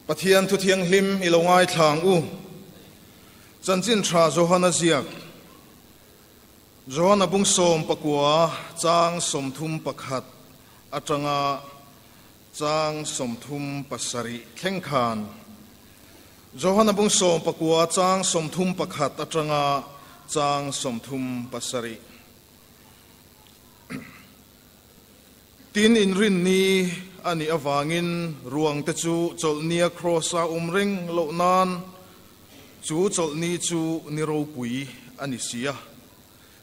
Pathian thu thianghlim i lo ngaithla ang u. Chanchin tha Johana ziak. Johana bung 19 chang 31 atanga chang 37 thleng khan. Johana bung 19 chang 31 atanga chang 37. Tin Inrinni a nih avangin ruangte chu chawlhnia Kraws-a awm reng loh nan chu chawlhni chu ni ropui a ni si a.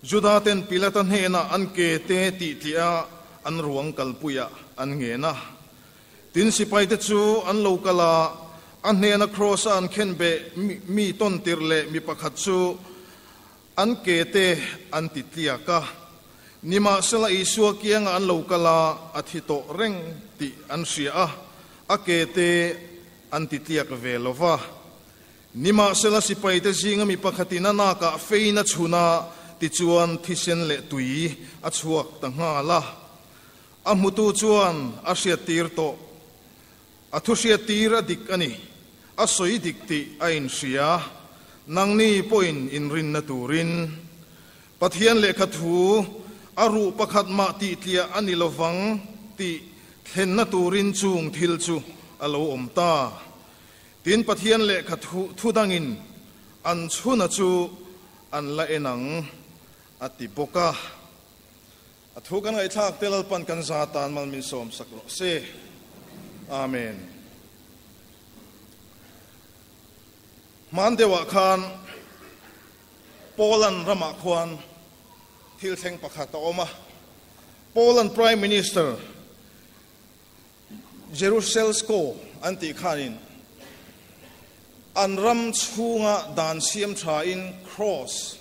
Juda-ten Pilata hnenah an ke te tihtliah an ruang kalpuiah an ngen a. Tin sipaite chu an lo kal a, a hnena Kraws-a an khenbeh mi tawntirh leh mi pakhat chu An ke te an ti tliak a, nimahsela Isua kiangah an lo kal a, a thi tawh reng tih an hria a, a ke te an ti tliak ve lo va. Nimahsela sipaite zinga mi pakhatin a nakah fein a chhun a, tichuan thisen leh tui a chhuak ta nghal a. A hmutu chuan a hriattir tawh. A thu hriattir a dik a ni, a sawi dik tih a inhria. Nangni pawhin inrinna turin Pathian lehkha thu a ruh pakhat mah tihtliah a ni lovang tih thlenna turin chung thil chu a lo awm ta. Tin, Pathian lehkha thu dangin an chhuna chu an la en ang a ti bawk a. A thu kan ngaihthlak te Lalpan kan za tan mal min sawm sak rawh se. Amen. Hman deuhah khan Poland ramah khuan thil thleng pakhat a awm a. Poland Prime Minister Jaruzelsko an tih khanin an ram chhunga dan siam thain Cross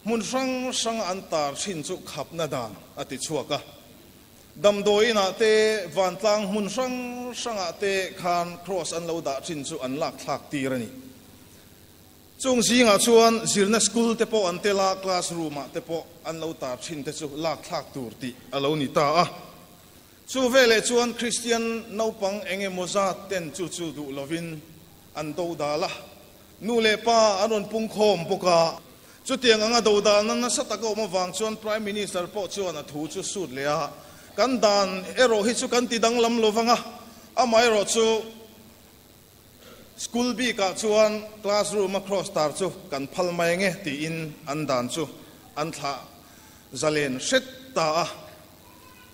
Hmun hrang hranga an tar thin chu khapna dan a ti chhuak a. Damdawiinah te, vantlang hmun hrang hrangah te khan Cross an lo dah thin chu an lak thlak tir a ni. Chung zingah chuan zirna school te pawh an tel a, class room ah te pawh an lo tar thin te chu lak thlak tur tih a lo ni ta a. Chu veleh chuan Kristian naupang eng emaw zat ten chu chu duh lovin an do dal a. Nu leh pa an rawn pung khawm bawk a, chutiang anga dodalna nasa taka awm avang chuan Prime Minister pawh chuan a thu chu sut leh a, kan dan erawh hi chu kan ti danglam lo vang a, amaherawh chu school bikah chuan classroom a cross tar chu kan phal mai nge tiin an dan chu an thlah zalen hret ta a.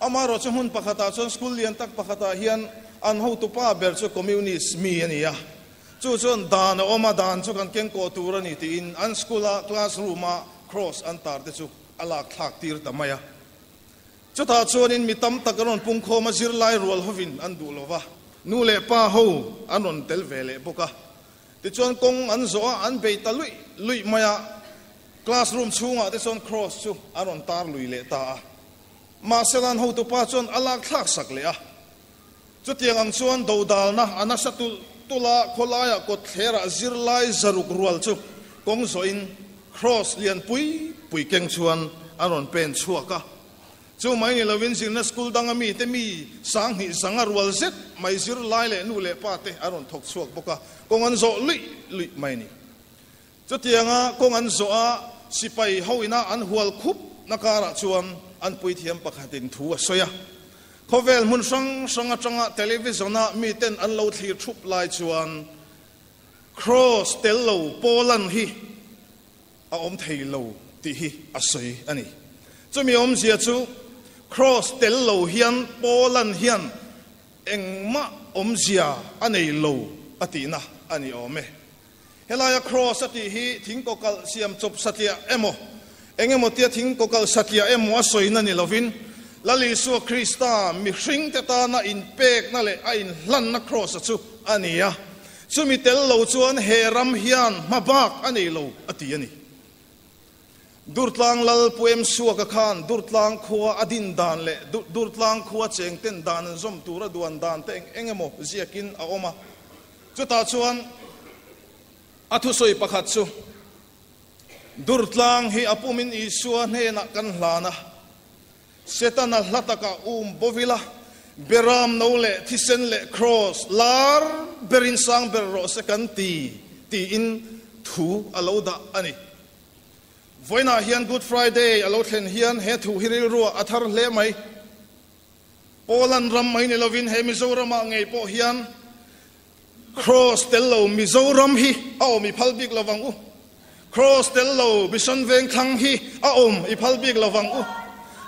Amaherawh chu hmun pakhatah chuan school lian tak pakhatah hian an hotupa ber chu Communist mi a ni a, Chu chuan dan a awm a, dan chu kan keng kawh tur a ni tiin an school-a class room-a cross an tar te chu a lak thlak tir ta mai a. Chutah chuanin mi tam tak an rawn pungkhawm a, zirlai rual hovin an duh lo va, nu leh pa ho an rawn tel ve leh bawk a. Tichuan kawng an zawh a, an bei ta luih luih mai a, class room chhungah te chuan cross chu an rawn tar lui leh ta a. Mahsela an hotupa chuan a lak thlak sak leh a. Chutiang ang chuan dodalna a nasa tulh tulh a, khawlaiah kawtthlerah zirlai zaruk rual chu kawng zawhin Kraws lian pui pui keng chuan an rawn pen chhuak a. Chu mai ni lovin zirna school danga mite mi sanghnih zanga rual zet mai zirlai leh nu leh pa te an rawn thawk chhuak bawk a, kawng an zawh luih luih mai ni. Chutianga kawng an zawh a, sipai ho ina an hual khup na karah chuan an puithiam pakhatin thu a sawi a. Khawvel hmun hrang hrang atanga television-a miten an lo thlir thup lai chuan Kraws tel lo Poland hi a awm thei lo tih hi a sawi a ni. Chumi awmzia chu Kraws tel lo hian Poland hian engmah awmzia a nei lo a tihna a ni awm e. Helaia Kraws a tih hi thing kawkalh siam chawp satliah emaw, eng emaw tia thing kawkalh satliah emaw a sawina ni lovin, Lal Isua Krista mihringte tana inpekna leh a inhlanna Kraws-a chu a ni a, chumi tel lo chuan he ram hian hma bak a nei lo a ti a ni. Durtlang Lal Pu Em Suaka khan Durtlang khua a din dan leh Durtlang khua chengten dan an zawm tura duan dan te eng eng emaw ziakin a awm a. Chutah chuan a thusawi pakhat chu, Durtlang hi a pumin Isua hnenah kan hlan a, Setana hla takah um bawvila, Beram no leh thisen leh Kraws lar berin sang ber rawh se kan ti, tiin thu a lo dah a ni. Vawiinah hian Good Friday a lo thlen hian he thu hi rilruah a thar hle mai. Poland ram mai ni lovin he Mizoramah ngei pawh hian Kraws tel lo Mizoram hi a awm i phal bik lovang u. Kraws tel lo Mission Vengthlang hi a awm i phal bik lovang u.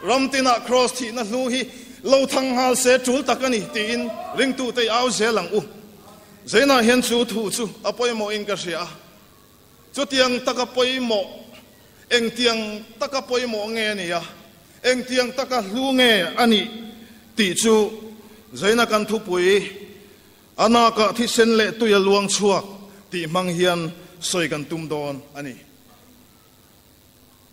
Ram tinah Kraws thihna hlu hi lo thang nghal se tul tak a ni tiin ringtute i au zel ang u. Zeinah hian chu thu chu a pawimawhin ka hria a. Chutiang taka pawimawh, engtiang taka pawimawh nge a nih a, engtiang taka hlu nge a nih tih chu Zaina kan thupui a nakah thisen leh tui a luang chhuak tih hmang hian sawi kan tum dawn a ni.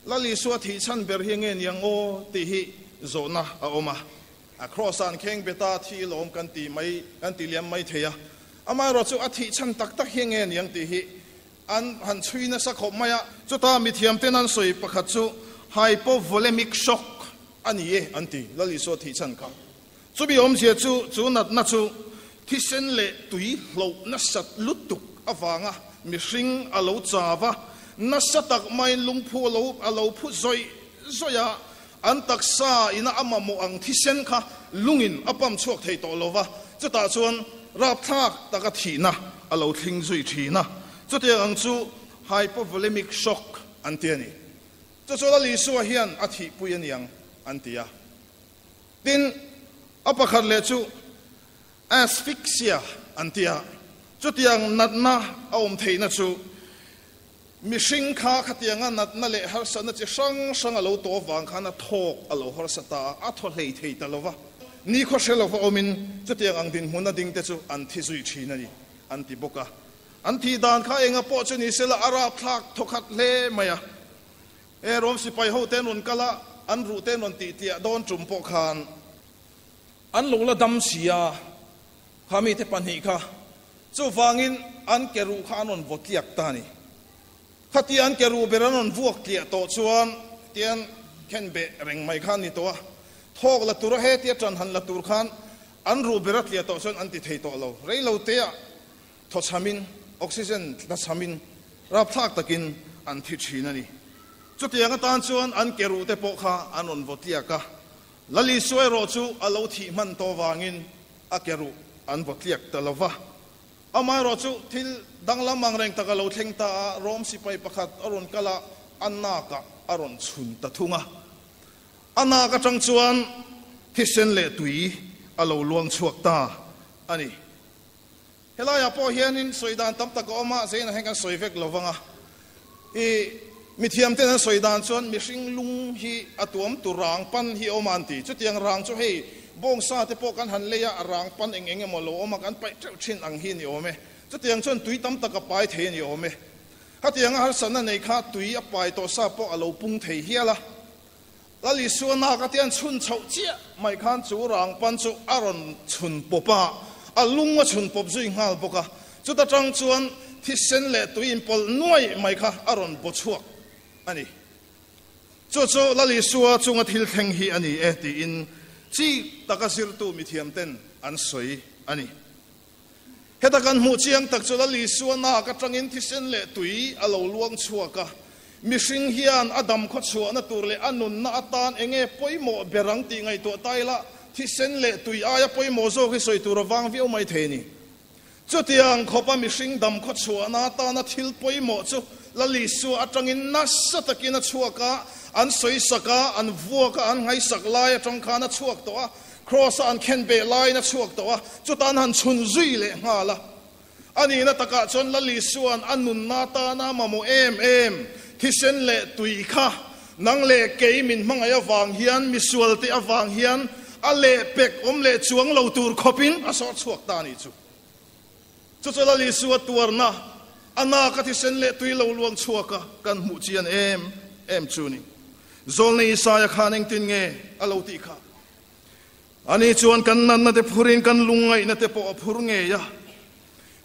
Lal Isua thih chhan ber hi nge niang aw tih hi zawhna a awm a. A Kraws-ah an kheng bet a, thi lawm kan ti mai, kan ti liam mai thei a. Amaherawh chu a thih chhan tak tak hi nge niang tih hi an han chhui nasa khawp mai a. Chuta mithiamten an sawi pakhat chu hypovolemic shock a ni e an ti, Lal Isua thih chhan kha. Chumi awmzia chu, chu natna chu thisen leh tui hloh nasat lutuk avanga mihring a lo chau a, nasa tak maiin lungphu a lo a lo phu zawih zawih a, an taksa ina a mamawh ang thisen kha lungin a pump chhuak thei tawh lo va, chutah chuan rapthlak taka thihna a lo thling zui thin a, chutiang ang chu hypovolemic shock an ti a ni. Chu chu Lal Isua hian a thihpui a niang an ti a. Tin, a pakhat leh chu asphyxia an ti a, chutiang natna a awm theihna chu mihring kha khatianga natna leh harsatna chi hrang hrang a lo tawh avang khan a thawk a lo harsa ta a, a thaw hlei thei ta lo va, nikhaw hre lova awmin chutiang ang dinhmuna dingte chu an thi zui thin a ni an ti bawk a. An thih dan kha enga pawh chu ni sela a rapthlak thawkhat hle mai a. He Rom sipai ho te an rawn kal a, an ruh te an rawn tih tliah dawn tum pawh khan an lo la dam si a, kha mite pahnih kha chuvangin an ke ruh kha an rawn vaw tliak ta a ni. Khatia an ke ruh ber an rawn vuak tliah tawh chuan tian khen beh reng mai kha a ni tawh a, thawk la tur a hetia ṭan han la tur khan an ruh ber a tliah tawh chuan an ti thei tawh lo. Reilo teah Thaw chhamin, oxygen tla chhamin rapthlak takin an thi thin a ni. Chutiang atan chuan an ke ruh te pawh kha an rawn vaw tliak a, Lal Isua erawh chu a lo thih hman tawh vangin a ke ruh an vaw tliak ta lo va. Amaherawh chu thil danglam ang reng tak a lo thleng ta a, Rom sipai pakhat a rawn kal a, a nakah a rawn chhun ta thung a. A nak atang chuan thisen leh tui a lo luang chhuak ta a ni. Helaiah pawh hianin sawi dan tam tak a awm a, zeinah hian kan sawi vek lo vang a. I mithiamten an sawi dan chuan mihring lung hi a tuam tur rang pan hi a awm a an ti. Chutiang rang chu hei bawngsa te pawh kan han lei a, a rang pan eng eng emaw lo awm a, kan paih teuh thin ang hi a ni awm e. Chutiang chuan tui tam tak a pai thei a ni awm e. Khatianga harsatna nei kha tui a pai tawh sa pawh a lo pung thei hial a. Lal Isua nak a tian chhun chhoh chiah mai khan chu rang pan chu a rawn chhun pawp a, a lung a chhun pawp zui nghal bawk a. Chuta tang chuan thisen leh tui inpawlh nuai mai kha a rawn baw chhuak a ni. Chu chu Lal Isua chunga thil thleng hi a ni e tiin chik taka zirtu mithiam ten an sawi a ni. Heta kan hmuh chiang tak chu Lal Isua nak atangin thisen leh tui a lo luang chhuak a, mihring hian a dam khawchhuahna tur leh a nunna atan enge pawimawh ber ang tih ngaihtuah ta ila, thisen leh tui aia pawimawh zawk hi sawi tur a vang viau mai thei a ni. Chutiang khawpa mihring dam khawchhuahna atana thil pawimawh chu Lal Isua atangin nasa takin a chhuak a, an sawisak a, an vuak a, an ngaihsak lai atang khan a chhuak tawh a, Kraws-a an khen beh laiin a chhuak tawh a, chuta an han chhun zui leh nghal a. A nihna takah chuan Lal Isua'n a nunna atana mamawh em em thisen leh tui kha nang leh kei min hmangaih avang hian, misualte avang hian a lehpek awm leh chuang lo tur khawpin a sawr chhuak ta a nih chu. Chu chu Lal Isua tuarna a naka thisen leh tui lo luang chhuaka kan hmuh chian em em chu ni. Zawlnei Isaia khan engtin nge a lo tih kha? Ani chuan kan natna te phurin kan lungngaihna te pawh a phur ngei a.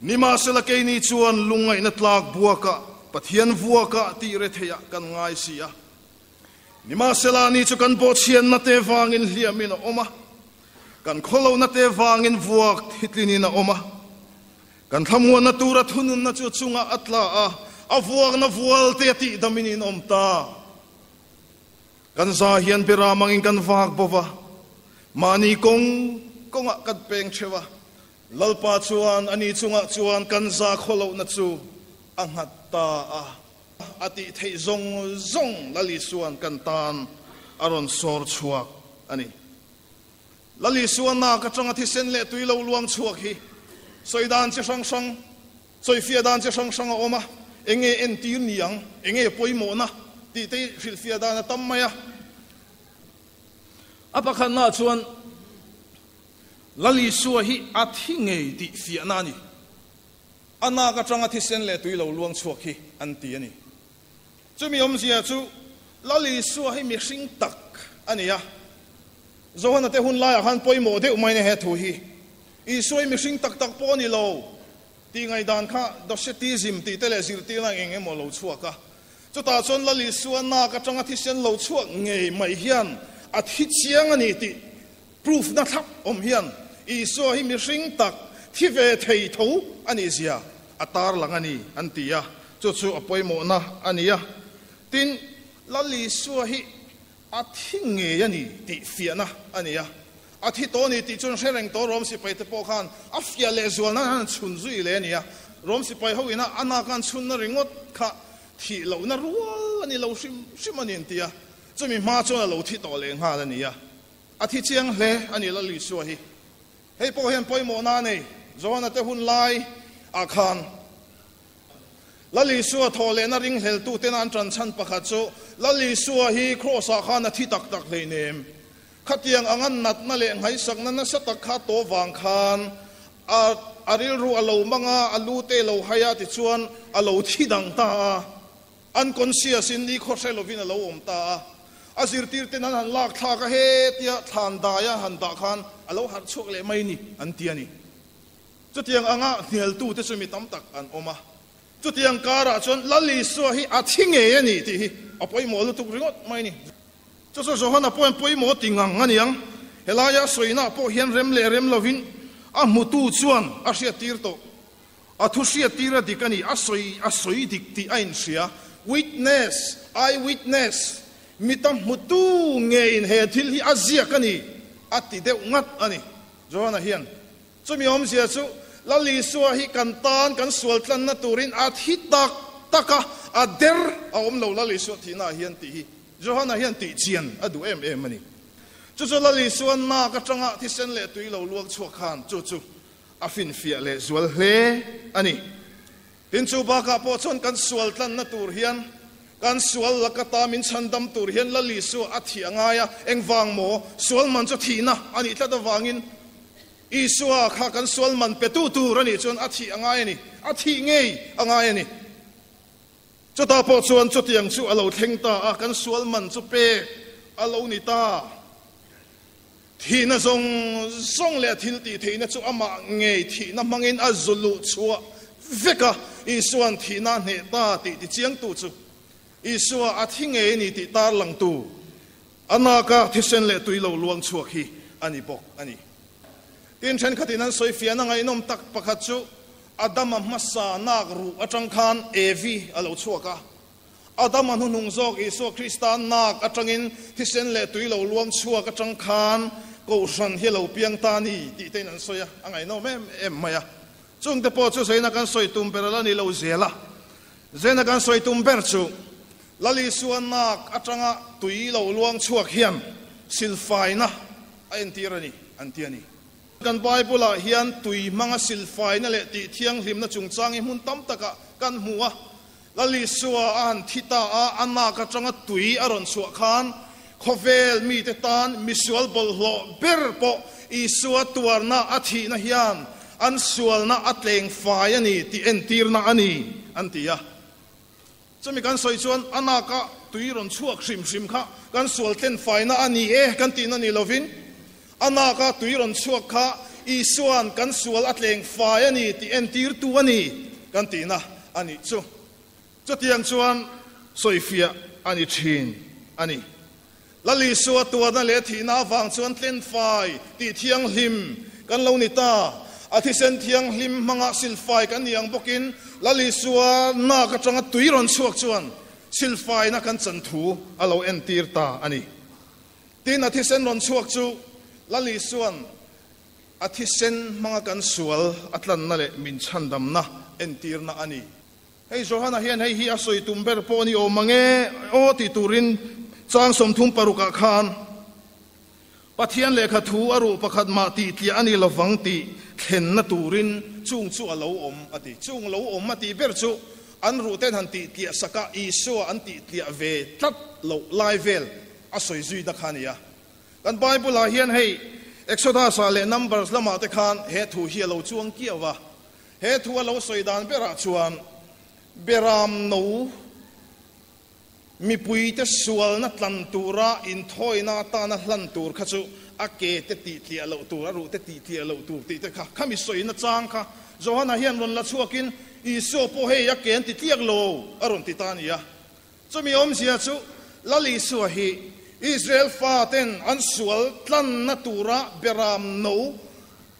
Nimahsela keini chuan lungngaihna tlak buakah, Pathian vuakah tih retheiah kan ngai si a. Nimahsela ani chu kan bawhchhianna te vangin hliamin a awm a. Kan khawlohna te vangin vuak thitlinin a awm a, kan thlamuanna tura thununna chu a chungah a tla a, a vuakna vual te a tihdamin in awm ta. Kan za hian beram angin kan vak bo va, mahni kawng kawngah kan peng theuh a, Lalpa chuan ani chungah chuan kan za khawlohna chu a nghat ta a. A tih theih zawng zawng Lal Isua'n kan tan a rawn sawr chhuak a ni. Lal Isua nak atanga thisen leh tui lo luang chhuak hi sawi dan chi hrang hrang, sawi fiah dan chi hrang hrang a awm a, enge entir ni ang, enge pawimawhna tih te hi hrilhfiah dan a tam mai a. A pakhatnaah chuan Lal Isua hi a thi ngei tih fiahna a ni. A nak atanga thisen leh tui lo luang chhuak hi an ti a ni. Chumi awmzia chu Lal Isua hi mihring tak a ni a. Johana te hun laiah khan pawimawh deuh mai na he thu hi. Isua hi mihring tak tak pawh a ni lo tih ngaihdan kha Docetism tih te leh zirtirna eng emaw lo chhuak a. Chutah chuan Lal Isua nak atanga thisen lo chhuak ngei mai hian a thi chiang a ni tih Proof na thlap awm hian Isua hi mihring tak thi ve thei tho a nih zia a tarlang a ni an ti a, chu chu a pawimawhna a ni a. Tin, Lal Isua hi a thi ngei a ni tih fiahna a ni a. A thi tawh a ni tih chuan hre reng tawh Rom sipai te pawh khan a fiah leh zual nan an chhun zui leh a ni a. Rom sipai ho ina a nak an chhunna ringawt kha thih lohna rual a ni lo hrim hrim a ni an ti a. Chumi hma chuan a lo thi tawh leh nghal a ni a. A thi chiang hle a ni Lal Isua hi. Hei pawh hian pawimawhna a nei. Johana te hun lai ah khan Lal Isua thawh lehna ringhleltu tena an tan chhan pakhat chu Lal Isua hi Kraws ah khan a thi tak tak hleinem. Khatiang anga natna leh nghaisakna nasa tak kha tawh vang khan a a rilru a lo mang a, a lu te lo hai a tichuan a lo thi dang ta a. Unconscious in ni khaw hre lovin a lo awm ta a, a zirtirten an han lak thlak a, hetia thlan daia han dah khan a lo harh chhuak leh mai ni an ti a ni. Chutiang anga hnialtute chu mi tam tak an awm a, chutiang karah chuan Lal Isua hi a thi ngei a ni tih hi a pawimawh lutuk ringawt mai a ni. Chu chu Johana pawhin pawimawh ti ngang a niang, helaia sawina pawh hian rem leh rem lovin a hmutu chuan a hriattir tawh. A thu hriattir a dik a ni, a sawi a sawi dik tih a inhria. Witness, eye witness, mita hmutu ngeiin he thil hi a ziak a ni, a ti deuh ngat a ni. Johana hian chumi awmzia chu Lal Isua hi kan tan kan sual tlanna turin a thi tak tak a, a der a awm lo Lal Isua thihnaah hian tih hi Johana hian tih chian a duh em em a ni. Chu chu Lal Isua nak atanga thisen leh tui lo luang chhuak khan chu chu A finfiah leh zual hle a ni. Tin, chu bakah pawh chuan kan sual tlanna tur hian, kan sual laka ta min chhandam tur hian Lal Isua a thih a ngai a, engvang maw? Sual man chu thihna a nih tlat avangin Isua kha kan sual man petu tur a nih chuan a thih a ngai a ni, a thih ngei a ngai a ni. Chutah pawh chuan chutiang chu a lo thleng ta a, kan sual man chu pek a lo ni ta. Thihna zawng zawng leh a thil tih theihna chu amah ngei thihna hmangin a zu luh chhuah vek a, Isua'n thihna a hneh ta tih tichiangtu chu Isua a thi ngei a ni tih tarlangtu a naka thisen leh tui lo luang chhuak hi a ni bawk a ni. Tin, thenkhatin an sawi fiahna ngaihnawm tak pakhat chu Adama hmasa nak ruh atang khan Evi a lo chhuak a, Adama hnuhnung zawk Isua Krista nak atangin thisen leh tui lo luang chhuak atang khan Kohhran hi a lo piang ta a ni tih tein an sawi a, a ngaihnawm em em mai a. Chungte pawh chu Zeina kan sawi tum ber a la ni lo zel a. Zeina kan sawi tum ber chu Lal Isua nak atanga tui lo luang chhuak hian silfaina a entir a ni an ti a ni. Kan Bible-ah hian tui hmanga silfaina leh tih thianghlimna chungchang hi hmun tam takah kan hmu a. Lal Isua a han thi ta a, a nak atanga tui a rawn chhuah khan khawvel mite tan misual bawlhhlawh ber pawh Isua tuarna a thihna hian an sualna a tleng fai a ni tih entirna a ni an ti a. Chumi kan sawi chuan a naka tui rawn chhuak hrim hrim kha kan sual tlen faina a ni e kan tihna ni lovin a naka tui rawn chhuak kha Isua'n kan sual a tleng fai a ni tih entirtu a ni kan tihna a nih chu. Chutiang chuan sawifiah a ni thin a ni. Lal Isua tuarna leh thihna avang chuan tlenfai tih thianghlim kan lo ni ta. A thisen thianghlim hmanga silfai kan ni ang bawkin Lal Isua nak atanga tui rawn chhuak chuan silfaina kan chan thu a lo entir ta a ni. Tin, a thisen rawn chhuak chu Lal Isua'n a thisen hmanga kan sual a tlanna leh min chhandamna entirna a ni. Hei Johana hian hei hi a sawi tum ber pawh a ni awm ang e aw tih turin chang 36 ah khan Pathian lehkha thu a ruh pakhat mah tih tliah a ni lovang tih thlenna turin chung chu a lo awm a ti. Chung lo awm a tih ber chu an ruh ten han tih tliah sak a, Isua an tih tliah ve tlat loh lai vel a sawi zui na kha a ni a. Kan Bible ah hian hei Exodus ah leh Numbers lamah te khan he thu hi a lo chuang kiau a. He thu a lo sawi dan berah chuan Beram no mipuite sualna tlan tura inthawina atana hlan tur kha chu a ke te tih tliah loh tur, a ruh te tih tliah loh tur tih te kha khami sawina chang kha Johana hian rawn la chhuakin Isua pawh hei a ke an ti tliak lo a rawn ti ta a ni a. Chumi awmzia chu Lal Isua hi Israel faten an sual tlanna tura Beram no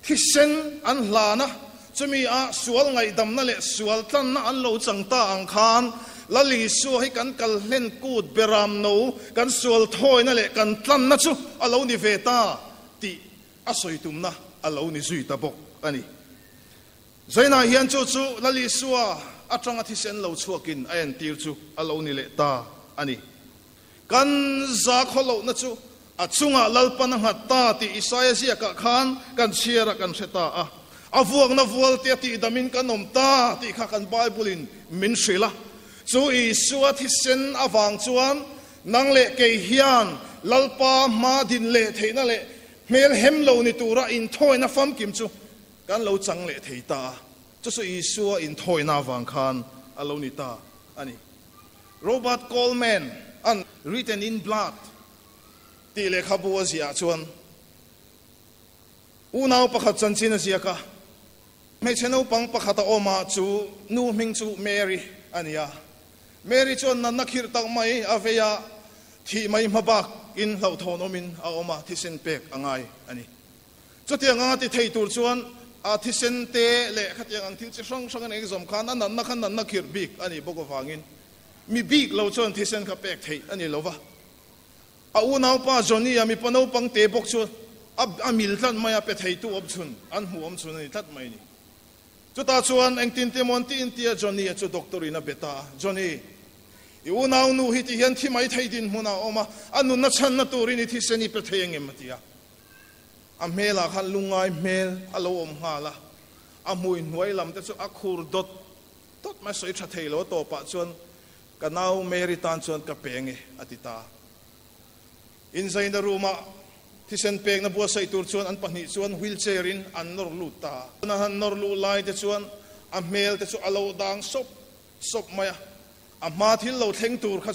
thisen an hlan a, chumi a sual ngaihdamna leh sual tlanna an lo chang ta ang khan Lal Isua hi kan kal hlen kut Beram no kan sual thawina leh kan tlanna chu a lo ni ve ta tih a sawi tumna a lo ni zui ta bawk a ni. Zainah hian chu chu Lal Isua atanga thisen lo chhuakin a entir chu a lo ni leh ta a ni. Kan zakhaw lohna chu a chungah Lalpan a nghat ta tih Isaia ziakah khan kan chhiar a kan hre ta a. A vuakna vualte a tihdamin kan awm ta tih kha kan Bible-in min hrilh a. Chu Isua thisen avang chuan nang leh kei hian Lalpa hma din leh theihna leh hmel hem lo ni tura inthawina famkim chu Kan lo chang leh thei ta a, chu chu Isua inthawina avang khan a lo ni ta a ni. Robert Coleman an Written in Blood tih lehkhabu a ziah chuan unau pakhat chanchin a ziak a, hmeichhe naupang pakhat a awm a, chu nu hming chu Mary a ni a. Mary chuan natna khirh tak mai a vei a, thih mai hma bak in hlauhthawn awmin a awm a, thisen pek a ngai a ni. Chutiang anga ti thei tur chuan a thisen te leh khatiang ang thil chi hrang hrang a eng zawm khan a natna kha natna khirh bik a nih bawk avangin mi bik lo chuan thisen kha pek theih a ni lo va. A unaupa Johnny-a mipa naupang te bawk chu a mil tlat mai a, pe theitu awm chhun an hmuh awm chhun a ni tlat mai a ni. Chutah chuan engtin te maw an ti intia Johnny-a chu doctor in a be ta a, Johnny, i unau nu hi ti hian thi mai thei dinhmun ah a awm a, a nunna chhanna turin i thisen i pe thei engem a ti a. A hmelah khan lungngai hmel a lo awm nghal a, a hmui hnuai lam te chu a khur dawt dawt mai, sawi tha thei lo a tawpah chuan ka nau Mary tan chuan ka pe nge a ti ta. Inzaina room ah thisen pekna buatsaih tur chuan an pahnih chuan wheelchair in an nawr lut ta a. A han nawr luh lai te chuan a hmel te chu a lo dang sawp sawp mai a, a hma thil lo thleng tur kha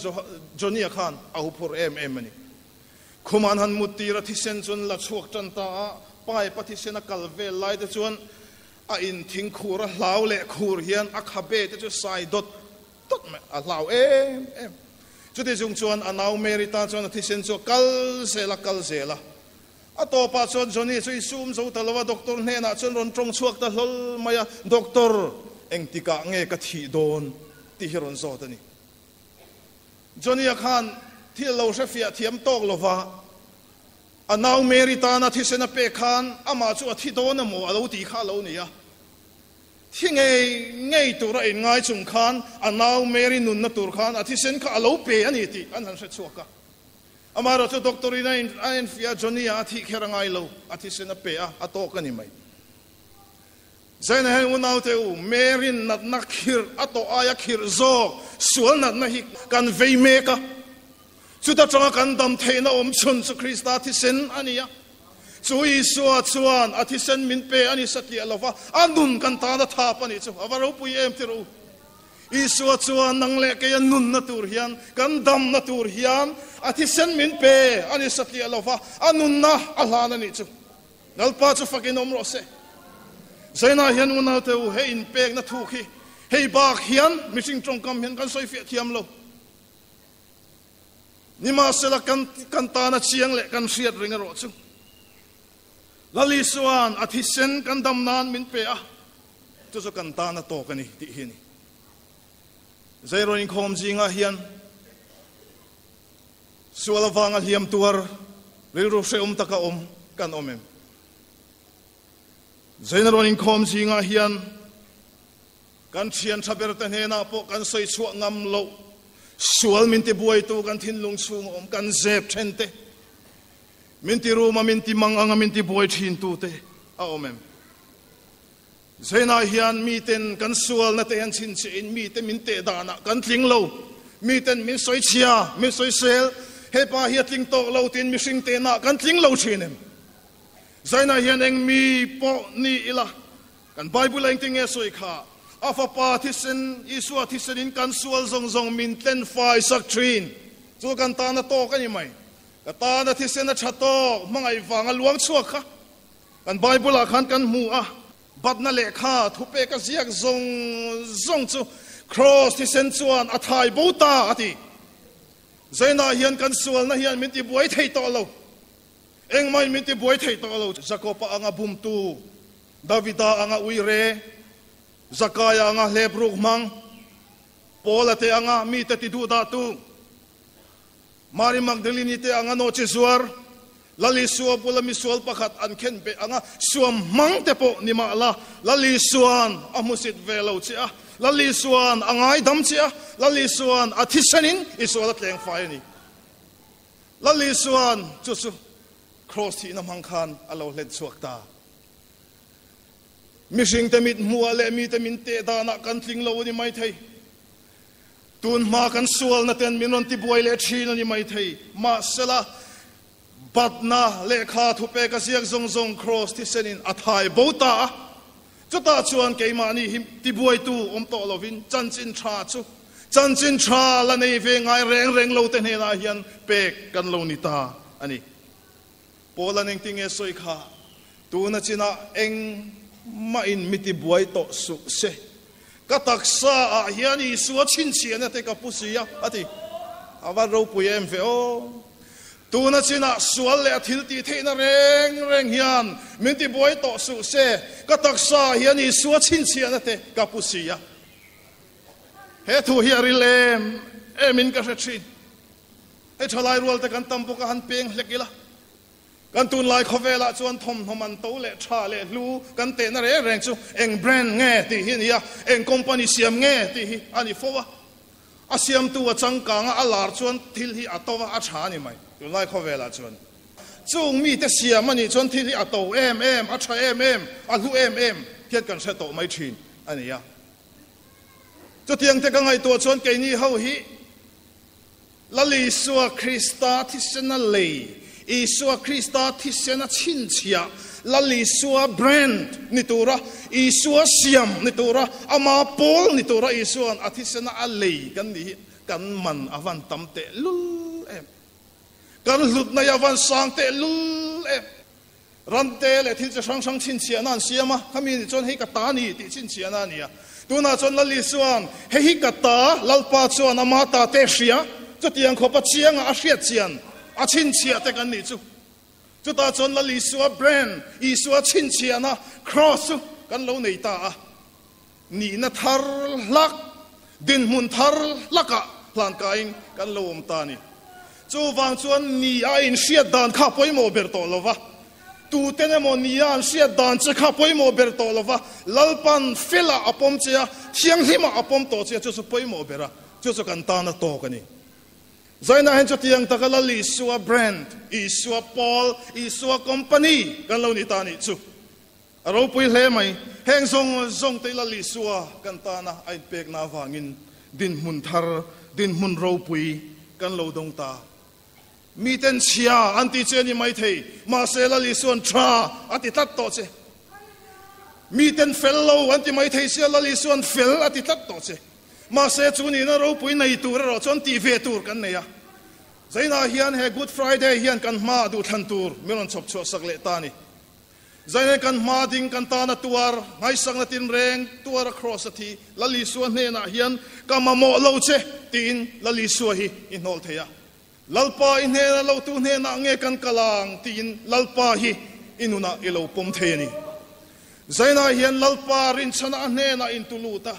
Johnny-a khan a huphurh em em a ni. Khum an han mut tir a thisen chuan la chhuak tan ta a, pipe a thisen a kal vel lai te chuan a in thing khur a hlau leh khur hian a khabe te chu sai dawt dawt mai a hlau em em. Chuti chung chuan a nau Mary tan chuan a thisen chu a kal zel a kal zel a. A tawpah chuan Johnny chu i sum zo ta lo a, doctor hnenah chuan rawn tawng chhuak ta hlawl mai a, Doctor, engtikah nge ka thih dawn? tih hi rawn zawt a ni. Johnny-a khan thil lo hre fiah thiam tawk lo va, a nau Mary tana thisen a pek khan amah chu a thi dawn emaw a lo tih kha a lo ni a. Thi ngei ngei tura inngai chung khan a nau Mary nunna tur khan a thisen kha a lo pe a ni tih an han hre chhuak a. Amaherawh chu doctor-in a enfiah a, Johnny-a a thih kher a ngai lo, a thisen a pe a, a tawk a ni mai. Zaina hian unaute u, Mary-in natna khirh a tawh aia khirh zawk sual natna hi kan vei mek a. Chuta tanga kan dam theihna awm chhun chu Krista thisen a ni a. Chu Isua chuan a thisen min pe a ni satliah lo va, a nun kan tan a thap a nih chu. A va ropui em tirh u. Isua chuan nang leh keia nunna tur hian, kan damna tur hian a thisen min pe a ni satliah lo va, a nunna a hlan a nih chu. Lalpa chu fakin awm rawh se. Zainah hian unaute u, hei inpekna thuk hi hei bak hian mihring tawngkam hian kan sawi fiah thiam lo. Nimahsela kan kan tana chiang leh kan hriat reng erawh chu Lal Isua'n a thisen kan dam nan min pe a, chu chu kan tana tawk a ni tih hi a ni. Zairawn inkhawm zingah hian sual avanga hliam tuar rilru hrehawm taka awm kan awm em? Zainawn inkhawm zingah hian Kan thian tha berte hnenah pawh kan sawi chhuah ngam loh, sual min ti buaitu kan thinlung chhung awm kan zep then te, min ti rum a min ti mang anga min ti buai thin tu te a awm em? Zeinah hian miten kan sualna te an chhinchhiah in mite min teh danah kan tling lo, miten min sawi chhia, min sawi sel, hepa hi a tling tawk lo tiin mihring tehnah kan tling lo thin em? Zeinah hian eng mi pawh ni ila, Kan Bible engtin nge sawi kha? A Fapa thisen, Isua thisenin kan sual zawng zawng min tlen fai sak thin. Chu kan tana tawk a ni mai. Ka tana thisen a tha tawk, hmangaih vanga luang chhuak kha. Kan Bible ah khan kan hmu a, batna lehkha thupek a ziak zawng zawng chu Kraws thisen chuan a thai bo ta a ti. Zainah hian kan sualna hian min tibuai thei tawh lo. Engmah in min tibuai thei tawh lo. Jakopa anga bumtu, Davida anga uire, Zakaia anga hlepruk hmang, Paula te anga mite ti duhdahtu, Mari Magdalini te anga nawhchi zuar, Lal Isua bula misual pakhat an khen beh anga suam hmang te pawh ni mah la, Lal Isua'n a hmusit ve lo che a, Lal Isua'n a ngaidam che a, Lal Isua'n a thisenin i sual a tleng fai a ni. Lal Isua'n chu chu Kraws thihna hmang khan a lo hlen chhuak ta. Mihringte mit hmuhah leh mite min teh danah kan tling lo a ni maithei. Tun hma kan sualna ten min rawn tibuai leh thin a ni maithei. Mahsela, batna lehkha thupek a ziak zawng zawng Kraws thisenin a thai bo ta a. Chutah chuan keimahni hi tibuaitu awm tawh lovin chanchin tha chu chanchin tha la nei ve ngai reng reng lo te hnenah hian pek kan lo ni ta a ni. Paul-a'n engtin nge sawi kha? Tuna chinah engmahin mi tibuai tawh suh se. Ka taksa ah hian Isua chhinchhiahna te ka pu si a, a ti. A va ropui em ve aw! Tuna chinah sual leh a thil tih theihna reng reng hian min tibuai tawh suh se, ka taksa ah hian Isua chhinchhiahna te ka pu si a. He thu hi a ril em emin ka hre thin. Hei thalai rual te kan tam bawk a, han peng hlek ila. Kan tunlai khawvelah chuan thawmhnaw man to leh tha leh hlu kan tehna reng reng chu eng brand nge tih hi a ni a, eng company siam nge tih hi a ni fo a. A siamtu a changkang a, a lar chuan thil hi a to a, a tha a ni mai tunlai khawvelah chuan. Chung mite siam a nih chuan thil hi a to em em, a tha em em, a hlu em em hian kan hre tawh mai thin a ni a. Chutiang te ka ngaihtuah chuan keini ho hi Lal Isua Krista thisena lei, Isua Krista thisena chhinchhiah, Lal Isua brand ni tura, Isua siam ni tura, ama pawl ni tura Isua'n a thisena a lei kan nih hi kan man a van tam tehlul em. Kan hlutna hi a van sang tehlul em. Rante leh thil chi hrang hrang chhinchhiahna an siam a, khami nih chuan hei ka ta a ni tih chhinchhiahna a ni a. Tunah chuan Lal Isua'n, Hei hi ka ta, Lalpa chuan ama ta te hria, chutiang khawpa chianga a hriat chian a chhinchhiah te kan nih chu. Chutah chuan Lal Isua brand, Isua chhinchhiahna, cross chu kan lo nei ta a. Nihna thar hlak, dinhmun thar hlakah hlankaiin kan lo awm ta a ni. Chuvang chuan ni a inhriat dan kha pawimawh ber tawh lo va, tuten emaw ni a an hriat dan che kha pawimawh ber tawh lo va, Lalpan felah a pawm che a, thianghlimah a pawm tawh che a, chu chu pawimawh ber a, chu chu kan tana tawk a ni. Zainah hian chutiang taka Lal Isua brand, Isua pawl, Isua company kan lo ni ta a nih chu. A ropui hle mai. Heng zawng zawng te Lal Isua kan tana a inpekna avangin dinhmun thar, dinhmun ropui kan lo dawng ta. Miten chhia an ti che a ni maithei, mahse Lal Isua'n tha a ti tlat tawh che. Miten fel lo an ti maithei sia Lal Isua'n fel a ti tlat tawh che. Mahse chu nihna ropui nei tur erawh chuan tih ve tur kan nei a. Zainah hian he Good Friday hian kan hmaah duhthlan tur min rawn chhawp chhuah sak leh ta a ni. Zainen kan hma ding kan tana tuar, ngaisakna tinreng tuar a kraws a thi, Lal Isua hnenah hian ka mamawh lo che tiin Lal Isua hi i hnawl thei a. Lalpa i hnena lo tu hnenah nge kan kal ang tiin Lalpa hi i nunah i lo pawm thei a ni. Zainah hian Lalpa rinchhana a hnenah in tu lut a,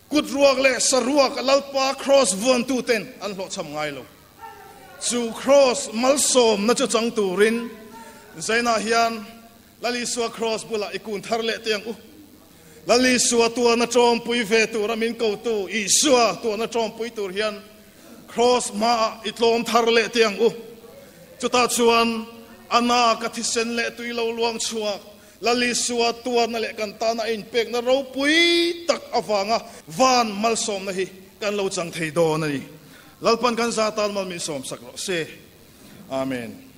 kut ruak leh saruak a Lalpa kraws vuantu ten an hlawhchham ngai lo. Chu kraws malsawmna chu chang turin Zainah hian Lal Isua kraws bulah i kun thar leh teh ang u. Lal Isua tuana tawmpui ve tura min kotu Isua tuana tawmpui tur hian Kraws hmaah i tlawm thar leh teh ang u. Chutah chuan a na ka thisen leh tui lo luang chhuak Lal Isua tuarna leh kan tana a inpekna ropui tak avanga van malsawmna hi kan lo chang thei dawn a ni. Lalpan kan za tan mal min sawmsak rawh se. Amen.